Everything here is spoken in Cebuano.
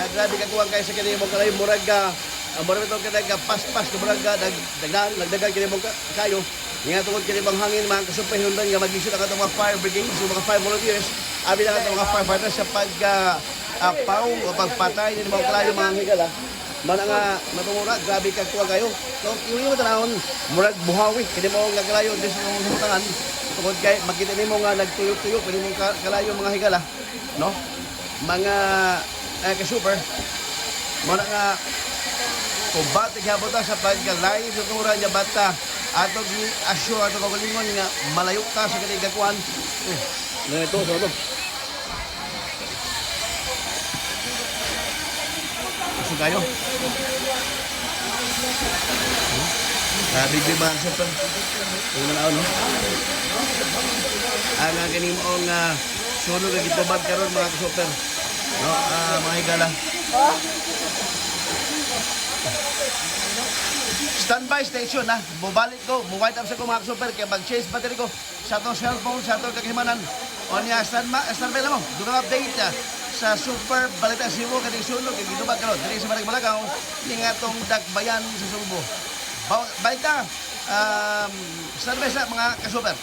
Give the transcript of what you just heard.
Grabe ka kuwang kay sa kini mo kalayo, murag ka murag ito kini ka paspas, murag ka dagdagan nagdagan kini mo kayo. Nga tungod kini bang hangin, mga ka-super, hinundan nga mag-issue ang atong mga fire brigades, mga fire volunteers, abi na atong mga firefighters sa pag apaw o pagpatay ni mga kalayo, mga higala. Mana nga matungura, grabe ka kuwang kayo. So yung mo tanawon, murag buhawi kini mo nga kalayo diri sa mga tangan tungod kay makita nimo nga nagtuyo-tuyo kini mo kalayo, mga higala, no? Mga ka-super, mana nga kumbate gyapon ta sa pagka-live sa tungura niya bata ato gi-assure ato kaugalingon nga malayo ta sa kanilang gakuan. Eh, ito sa to. Gusto kayo? Sabi di ba super? Tingnan na, no? Ang kini mo nga sunog ang gitubag karon, mga super. No, mga higala. Standby station na. Mubalik ko, muwait up sa ko, mga super, kaya mag-change battery ko sa atong cellphone, sa atong kakimanan. O niya, standby lang mo. Doon ang update sa Super Balita Cebu kaning sunog kay gitubag karon diri sa Barangay Malagaw ning atong Dakbayan sa Sugbo. Balik ta. Standby sa mga ka-super.